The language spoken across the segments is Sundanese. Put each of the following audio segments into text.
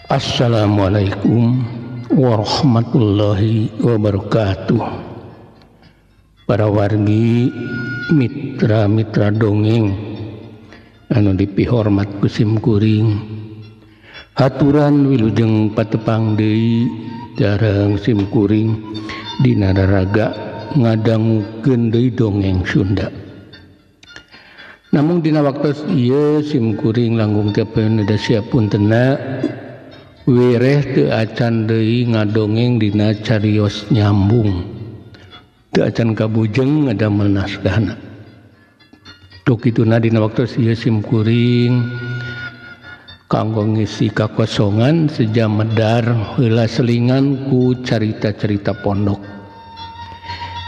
Assalamualaikum warahmatullahi wabarakatuh. Para wargi, mitra-mitra dongeng anu dipihormat ku sim kuring, haturan wilujeng patepang deui sareng sim kuring dina raraga ngadangukeun deui dongeng Sunda. Namung dina waktos ieu sim kuring langkung teu da siap puntenna wireh teu acan deui ngadongeng dina carios nyambung, teu acan kabujeng ngadamel naskahna. Tuk kituna dina waktos ieu sim kuring kanggo ngisi kakosongan sejam medar heula selingan ku carita-carita pondok.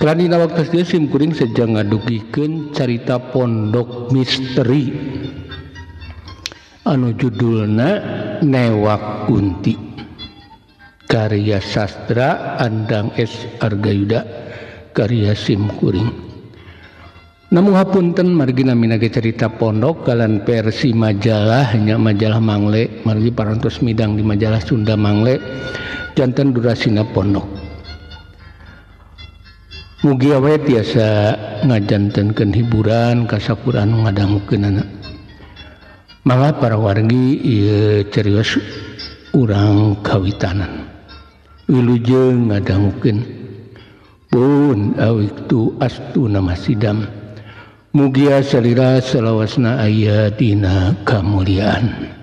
Kelan dina waktos ieu sim kuring seja ngadugikeun carita pondok misteri anu judulna Newak Kunti, karya sastra Andang S. Argayuda, karya sim kuring. Namun hapunten margi namina ge carita pondok kalan versi majalah nya majalah Mangle, margi parantos midang di majalah Sunda Mangle janten durasina pondok. Mugi we tiasa ngajantenkeun hiburan kasapura anu ngadangukeunana. Mangga para wargi ieu carios urang kawitanan. Wilujeng ngadangukeun. Pun awiktu astu nama sidam. Mugia salira salawasna aya dina kamuliaan.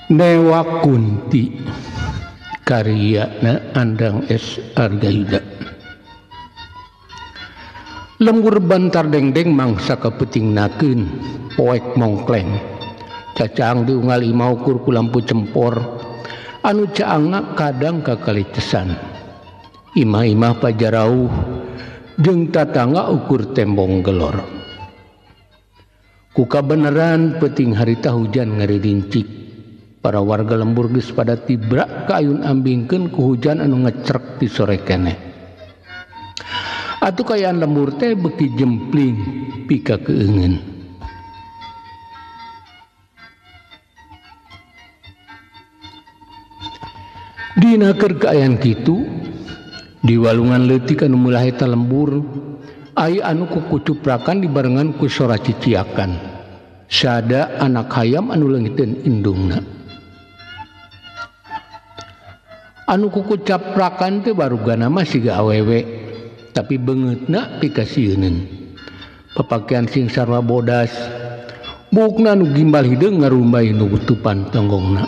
Newak Kunti, karyana Andang S. Argayuda. Lembur bantar dengdeng mangsa kepeting nakeun, poek mongkleng. Cacang diunggal imah ukur ku lampu cempor, anu caangna kadang kakalitesan. Imah-imah pajarauh jeung tatangga ukur tembong gelor. Ku kabeneran peuting harita hujan ngaridincik. Para warga lembur geus pada tibrak ka ayun ambingkeun ku hujan anu ngecrek ti sore keneh. Atuh kayaan lembur teh beuki jempling pika keungeun. Dina keur kaayaan kitu di walungan leutik anu mulah eta lembur aya anu kukucuprakan dibarengan ku sora ciciakan. Sada anak hayam anu leungiteun indungna. Anu kuku caprakan teh barugana mah siga awewe, tapi beungeutna pikasieuneun. Papakean sing sarwa bodas, buukna nu gimbal hideung ngarumbay nu tupan tonggongna.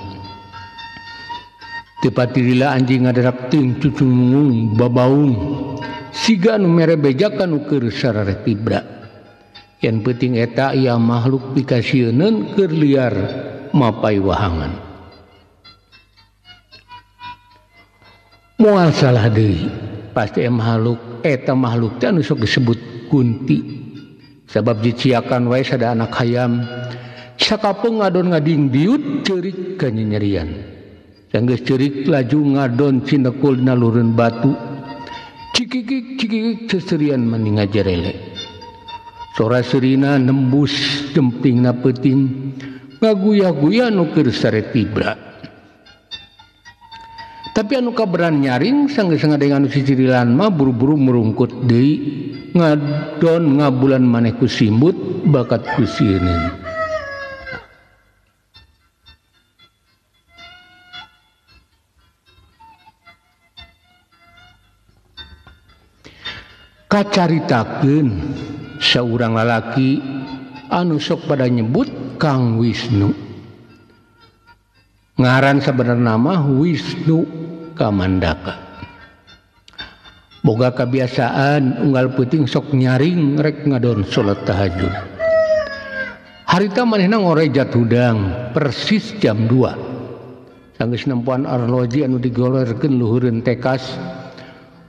Teu patilila anjing ngadarak ting cucungung babaung, siga anu mere beja kanu keur sarare tibra. Yen peuting eta ieu makhluk pikasieuneun keur liar mapai wahangan. Moal salah deui, pasti makhluk eta makhluk teh anu sok disebut kunti. Sabab diciakan wae sada anak hayam, sakapeung ngadon ngadingdiut ceurik kanyanyerian. Sanggeus ceurik laju ngadon cinekul dina lureun batu. Cikikik cikikik seserian mani ngajerele. Sora seurina nembus jempingna peuting, ngaguyah-guyah nu keur sare tibra. Tapi anu kaberan nyaring sanggeus ngadengan sicirilan mah buru-buru merungkut deui ngadon ngabulan maneh ku simbut bakat ku sieun. Kacaritakeun saurang lalaki anu sok pada nyebut Kang Wisnu. Ngaran sabenerna mah Wisnu Kamandaka. Boga kebiasaan unggal peuting sok nyaring rek ngadon salat tahajud. Harita manehna ngorejat hudang persis jam 2. Sanggeus nempoan arloji anu digolerkeun luhureun tekas.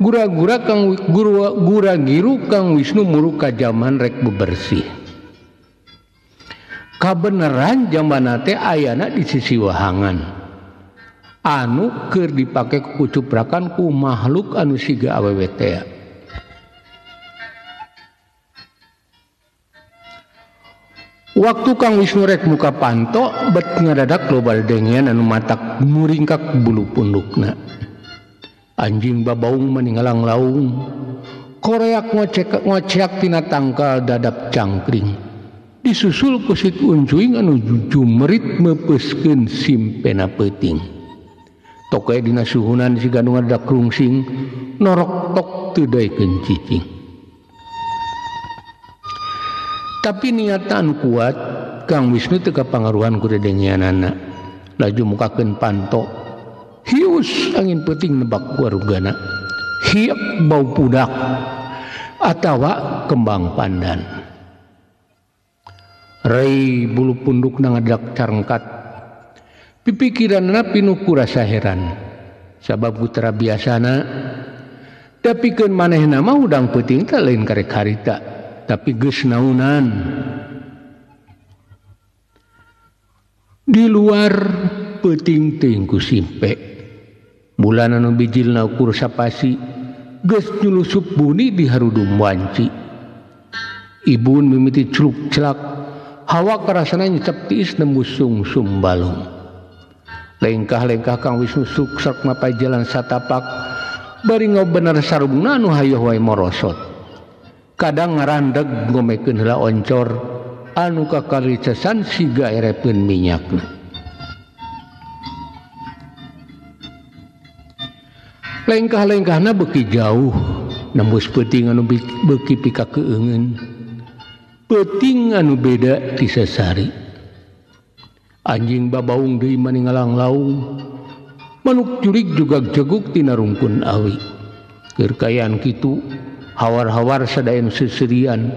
Gura-gura Kang gura-giru Kang Wisnu muruk ka jaman rek bebersih. Kabeneran jamana teh ayana di sisi wahangan. Anu keur dipake ku kucuprakan ku makhluk anu siga awewe teh. Waktu Kang Wisnu rek muka panto bet ngadadak loba dedengean anu matak muringkak bulu pundukna. Anjing babaung maningalang laung, koreak ngocek tina tangkal dadap cangkring. Disusul ku sit uncuing anu jumerit meupeuskeun simpena peuting. Toke dina suhunan si gandungan dadak rungsing, norok tok teu daekeun cicing. Tapi niatan kuat Kang Wisnu teu kapangaruhan ku dedengeanana. Laju mukakeun panto. Hius angin peuting nebak ku arugana. Hiep bau pudak atawa kembang pandan. Rei bulu pundukna ngadak carengkat. Pipikiranna pinuh ku rasa heran. Sabab putra biasana dapikeun manehna mah hudang peuting teh lain karek harita, tapi geus naunan. Di luar peuting teuing ku simpe. Bulan anu bijilna ukur sapasi geus nyulusup buni di harudum wanci. Ibun mimiti celuk celak, hawa karasana nyecep tiis nembus sungsum balung. Lengkah-lengkah Kang Wisnu suksak mapai jalan satapak, bari ngobener sarungna anu hayoh wae morosot. Kadang ngarandeg ngomekeun heula oncor anu kakaricesan siga erepeun minyakna. Lengkah-lengkahna beuki jauh, nembus peuting anu beuki pikakeungeun. Peuting anu beda ti sasari. Anjing babaung deui maningalang laung, manuk jurig juga jeguk tina rungkun awi. Keur kaayaan kitu, hawar-hawar sadaeun seuseurian,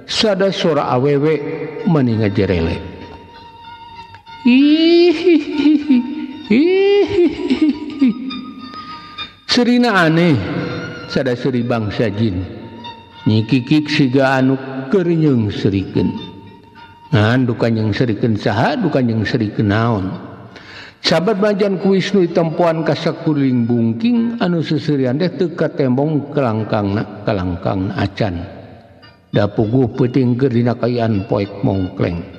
sada sora awewe mani ngajerele. Hihihi. Serina aneh, sada seuri bangsa jin. Nyikikik siga anu keur nyeungseurikeun. Ngan duka nyeungseurikeun saha, duka nyeungseurikeun naon. Sahabat majan ku Wisnu ditempoan ka sakuliling bungking anu seuseurian teh teu katembong kalangkangna, kalangkangna acan. Da puguh peuting keur dina kaayaan poek mongkleng.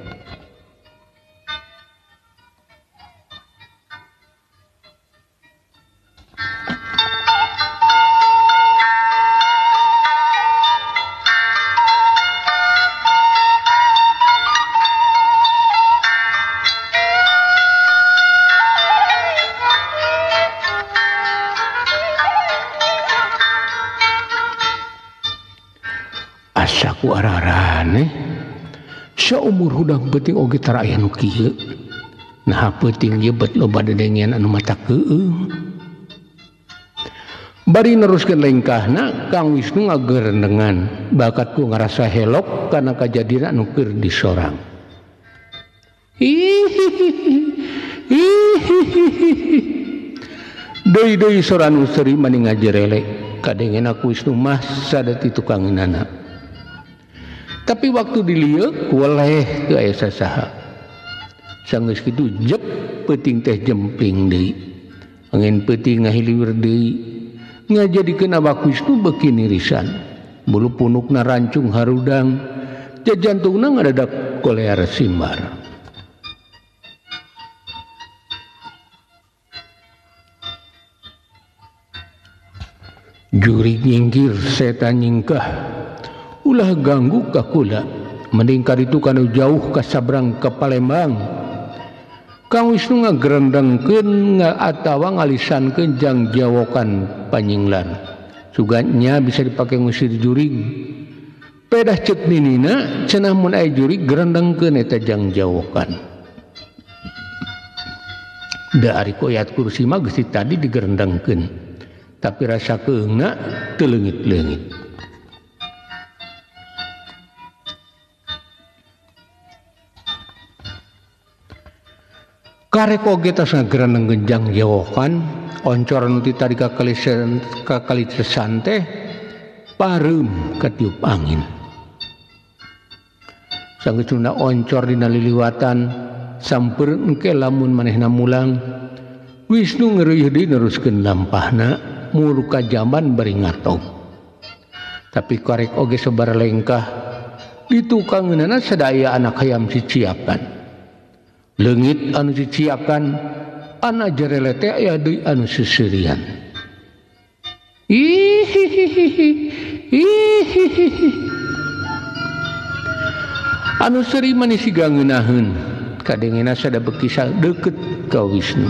Asaku ararane saumur hudang peuting oge tara aya nu kieu. Nah peuting ieu bet loba dedengean anu mata keueung. Bari neruskeun lengkahna Kang Wisnu ngagerendengan bakat ku ngarasa helok kana kajadian anu keur disorang. Hihihi. Deui-deui sora nu seuri mani ngajerele kadengena ku Wisnu mah sada ti tukangeunana. Tapi waktu dilieuk weleh teu aya sasaha. Sanggeus kitu jep peuting teh jempling deui. Angin peuting ngahiliwir deui. Ngajadikeun awak Wisnu beuki nirisan. Bulu punukna rancung harudang, jajantungna ngadadak kolear simbar. Jurig nyingkir setan nyingkah. Ulah ganggu ka kula, mending kaditu kanu jauh ka sabrang ka Palembang. Kang Wisnu ngagerendengkeun atawa ngalisankeun jang jawokan panyinglan. Suganya bisa dipake ngusir jurig. Pedah ceuk ninina cenah mun aya jurig gerendengkeun eta jang jawokan. Da ari ku ayat kursi mah geus tadi digerendengkeun. Tapi rasa keungna teu leungit-leungit. Karek oge tos ngageraneng genjang jewokan oncor nu ti tadi kakalicesan teh pareum katiup angin. Sanggeusna oncor dina liliwatan samper engke lamun manehna mulang Wisnu ngeureuy deui neruskeun lampahna muru ka jamban bari ngatog. Tapi karek oge sabar lengkah di tukangeunana sadaya anak hayam ciciakan. Leungit anu ciciakan ana jerele teh aya deui anu seuseurian. Ihihihi ihihihi. Anu seuri manis siga ngeunaheun kadengena sada bekisah deukeut ka Wisnu.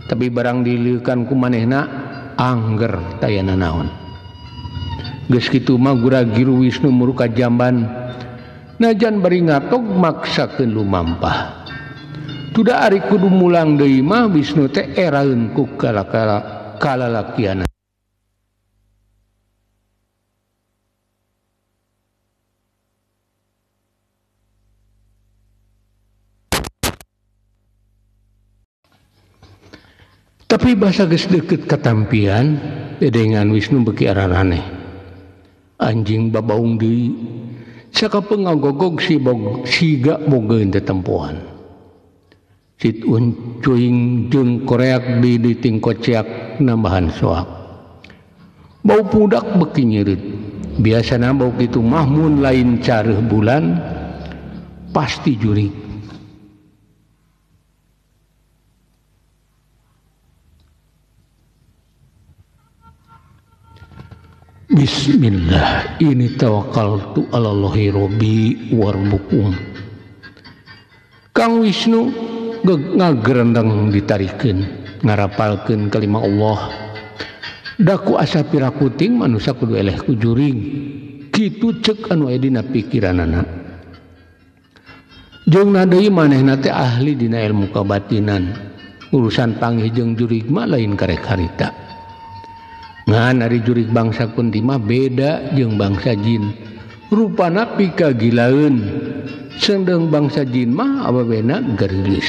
Tapi barang dileukan ku manehna angger tayana naon. Geus kitu mah gura-giru Wisnu muru ka jamban najan bari ngatog maksakeun lumampah. Tuda ari kudu mulang deui mah Wisnu teh eraeun ku kalalakiana. Tapi basa geus deukeut katampian dedengan Wisnu beuki araraneh. Anjing babaung deui sakapeung ngagogog siga bogeun tetempoan. Sit uncuing jeung koreak di ditingkociak nambahan soak. Bau pudak beuki nyeureut. Biasana bau kitu mah mun lain careuh bulan pasti jurig. Bismillah, ini tawakkaltu 'alallahi rabbi warbukum. Kang Wisnu ngagerendeng ditarikeun, ngarapalkeun kalima Allah. Daku asa pirakuting manusa kudu eleh ku jurig. Kitu ceuk anu aya dina pikiranana. Jeung deui manehna teh ahli dina ilmu kabatinan. Urusan panggih jeung jurig mah lain karek harita. Ngan ari jurig bangsa Kunti mah beda jeung bangsa jin. Rupana pikagilaeun. Sendeng bangsa jin mah awewena gerilis.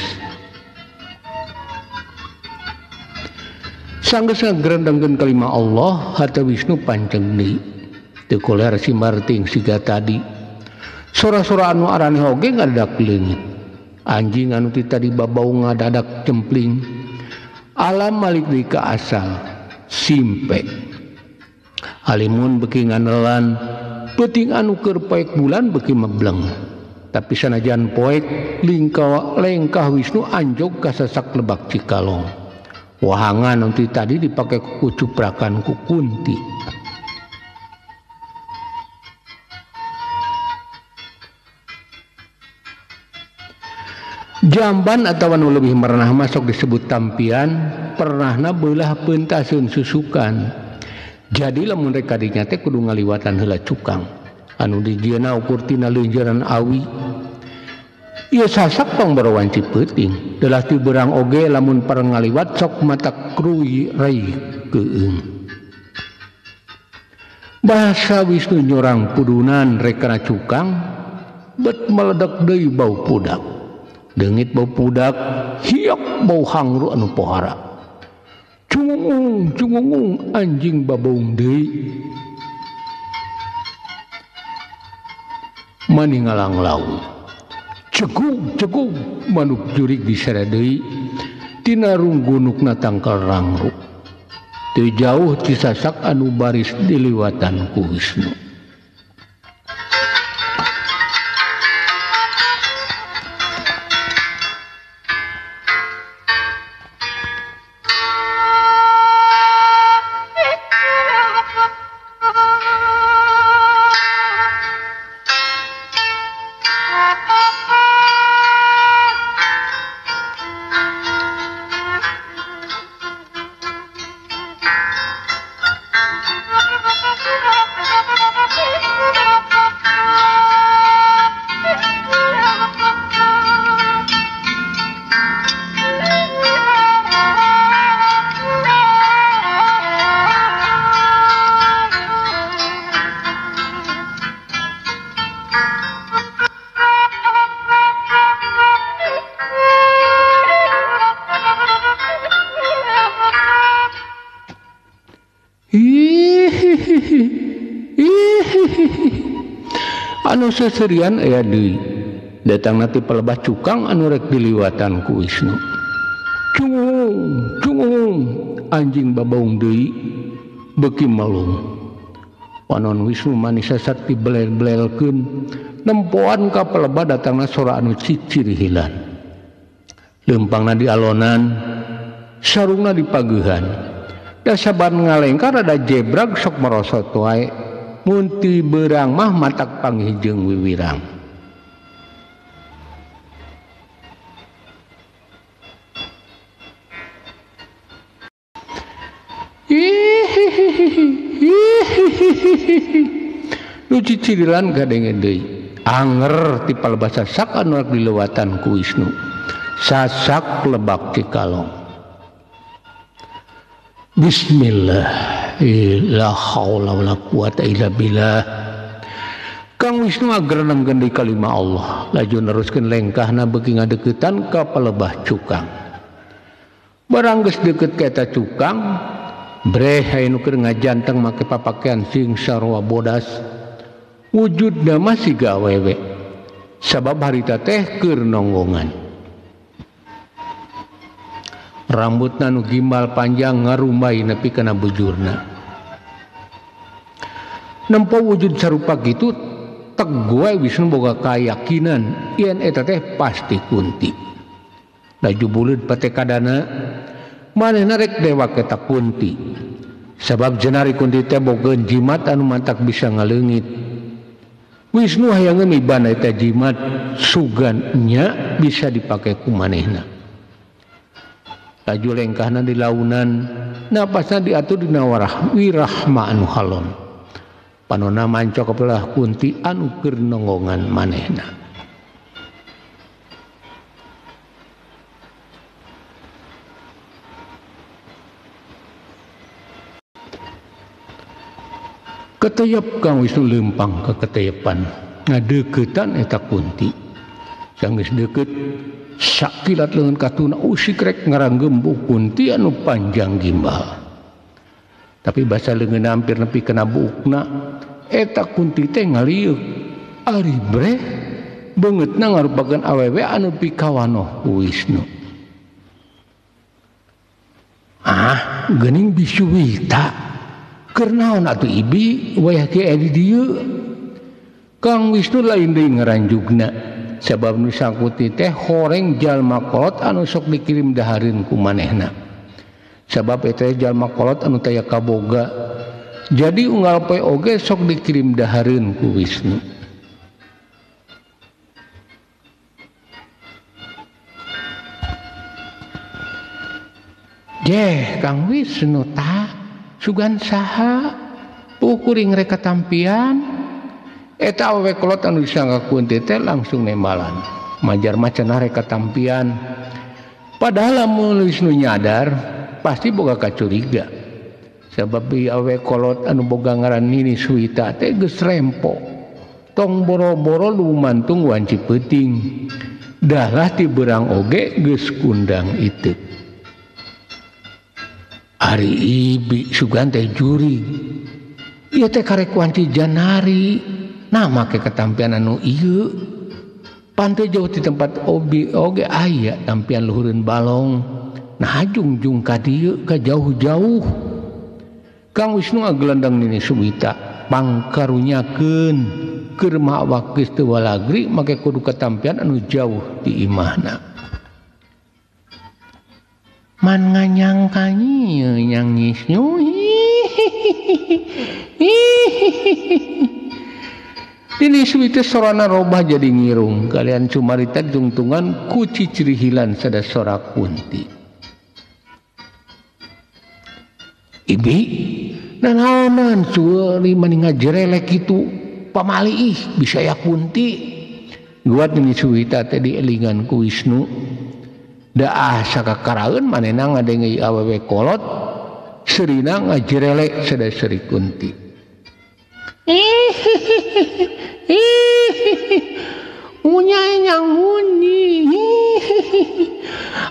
Sanggeus ngagrendengkeun kalima Allah, hate Wisnu panceng deui. Teu koler simarting siga tadi. Sora-sora anu araneh oge ngadadak leungit. Anjing anu ti tadi babau ngadadak cempling. Alam malik deui ka asal. Simpe. Halimun beuki nganelan, peuting anu keur poek bulan beuki mebleng. Tapi sanajan poek lengkah Wisnu anjog ka sasak lebak Cikalong. Wahangan nanti tadi dipake ku cuprakan ku Kunti. Jamban atau anu lebih merenah masuk disebut tampian, pernahna beulah peuntaseun susukan. Jadi lamun rek kadinya teh kudu ngaliwatan heula cukang. Anu dijieuna ukur tina leunjeuran awi. Ieu sasak tong barawanci peuting. Delah ti beurang oge lamun pareng ngaliwat sok mata kruy rei keung. Bahasa Wisnu nyorang pudunan rek kana cukang, bet meledak deui bau pudak. Deungit bau pudak, hiok bau hangru anu pohara. Cungungung, cungungung anjing babaung deui. Mani ngalanglaung. Cegug, cegug manuk jurig disere deui tina runggunukna tangkal rangru. Teu jauh ti sasak anu baris diliwatan ku Wisnu. Thank you. Hihihi. Anu seserian aya deui. Datangna ti palebah cukang anu rek diliwatan ku Wisnu. Cungung, cungung, anjing babaung deui beuki melung. Panon Wisnu manis sasat dibelel-belelkeun, nempoan ka palebah datangna sora anu cicirihilan. Leumpangna dialonan, sarungna dipageuhan. Da saban ngalengkar rada jebrag sok merosot wae. Mun ti beurang mah matak panggih jeung wiwirang. Nu cicirilan kadenge deui. Anger ti palebah sasak anu rek dilewatan ku Wisnu. Sasak lebak Cikalong. Bismillah, la haula wala quwata illa billah. Kang Wisnu agrenengkeun deui kalima Allah, laju neruskeun lengkahna beuki ngadeuketan ka palebah cukang. Barang geus deukeut ka eta cukang, breh aya nu keur ngajanteng make papakean sing sarua bodas. Wujudna mah siga awewe. Sabab harita teh keur nonggongan. Rambutna nu gimbal panjang ngarumbay nepi kana bujurna. Nempo wujud sarupa kitu teg wae Wisnu boga kayakinan yen eta teh pasti Kunti. Laju buleud patekadana manehna rek dewak eta Kunti. Sabab jenari Kunti teh boga jimat anu mantak bisa ngaleungit. Wisnu hayang mibana eta jimat sugan nya bisa dipake ku manehna. Laju lengkahna di launan, napasna diatur dina warah wirahma anu halon. Panona mancok kapelah Kunti anu keur nonggongan manehna. Keteyep Kang Wisnu leumpang ka keteyepan, ngadeuketan eta Kunti. Sanggeus deukeut sakilat leungeun katuna usik rek ngaranggembuh Kunti anu panjang gimbal. Tapi basa leungeun hampir nepi kana buukna, eta Kunti teh ngalieuk. Ari breh beungeutna ngarupakeun awewe anu pikawanoh ku Wisnu. Ah, geuning bisuwita. Keur naon atuh ibi wayah kieu aya di dieu? Kang Wisnu lain deui ngaranjugna. Sabab nu sangkuti teh horeng jalma kolot anu sok dikirim dahareun ku manehna. Sabab eta jalma kolot anu taya kaboga. Jadi unggal poe oge sok dikirim dahareun ku Wisnu. Jeh, Kang Wisnu tah sugan saha pukuring rek katampian. Eta awewe kolot anu disangka Kunti teh langsung nembalan. Majar macenah rek katampian. Padahal lamun Wisnu nyadar pasti boga kacuriga. Sabab ieu awewe kolot anu boga ngaran Nini Suwita teh geus rempo. Tong boro-boro lumantung wanci peuting. Dalah ti beurang oge geus kundang itu. Ari ibi sugan teh jurig. Ieu teh karek wanci janari. Nah make ketampian anu ieu. Pantai jauh di tempat obi oge aya tampian luhureun balong. Nah jungjung ka dieu ka jauh-jauh. Kang Wisnu ngagelendang Nini Suwita pangkarunyakeun keur mah awak geus teu walagri make kudu katampian anu jauh di imahna. Man nganyangka nyang Wisnu. Nini Suwita sorana robah jadi ngirung. Kalian cumarita jungtungan ku cicirihilan sada sora Kunti. Ibi, nanaonan suari mani ngajerelek kitu pamali ih bisa ya Kunti. Guat Nini Suwita teh dielingan ku Wisnu. Daah sakakaraeun manehna ngadenge awewe kolot serina ngajerelek sada seri Kunti. Munyai nyang munyi.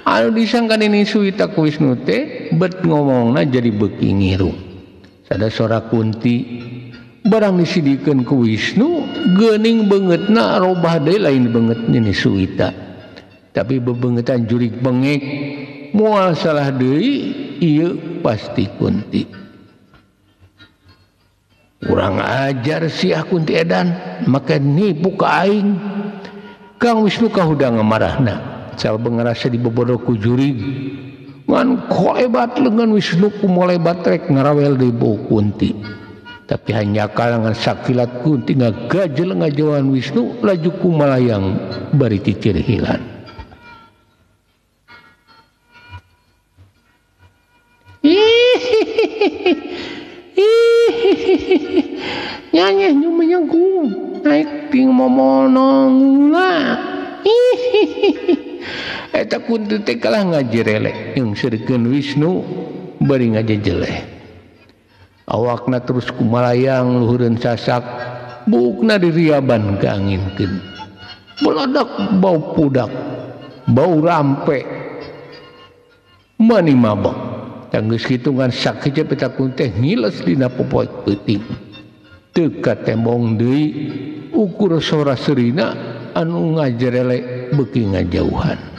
Anu disangka Nini Suwita ku Wisnu teh bet ngomongna jadi beuki ngirung. Sada sora Kunti barang disidikeun ku Wisnu geuning beungeutna robah deui lain beungeut Nini Suwita. Tapi bebeungetan jurig bengek moal salah deui ieu pasti Kunti. Kurang ajar siah Kunti edan make nipu ka aing. Kang Wisnu kahudang ngamarahna sabab ngarasa dibobodo ku jurig. Ngan kolebat lengan Wisnu ku molebat rek ngarawel deui bau Kunti. Tapi hanya kalangan sakilat Kunti ngagajel ngajauhan Wisnu laju ku malayang bari cicirhilan. Nyanyeh nyumenyengku naik ting momonongula. Eta Kunti teh kalah ngajirelek jeung seurekeun Wisnu bari ngajejeleh. Awakna terus kumalayang luhureun sasak, buukna diriaban kaanginkeun. Beledak bau pudak, bau rampe, mani mabok. Tanggeus kitu ngan sakecep eta Kunti teh ngiles dina popoek peuting. Teu katembong deui ukur sora seurina anu ngajerelek beuki ngajauhan.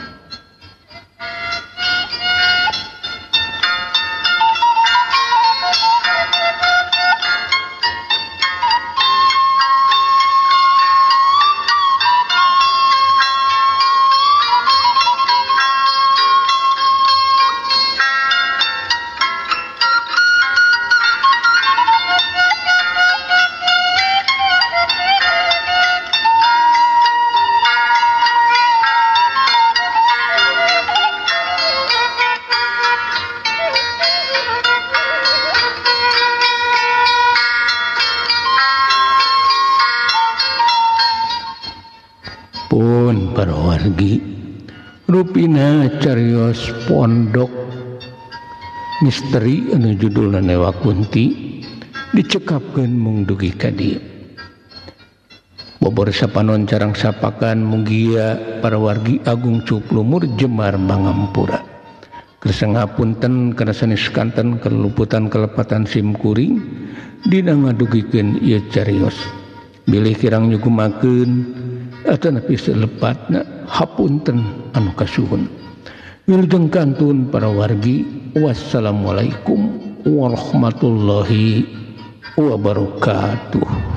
Parawargi rupina carios pondok misteri anu judulna Newa Kunti dicekapkeun mung dugi ka dieu. Bobor sapanon carang sapakan mugia parawargi agung cuplumur jemar mangampura. Kersa ngapunten kana sanes kanten keluputan kelepatan sim kuring dina ngadugikeun ieu carios. Bilih kirang nyugumakeun atanapi selepatna hapunten anu kasuhun. Wilujeng kantun para wargi, wassalamualaikum warahmatullahi wabarakatuh.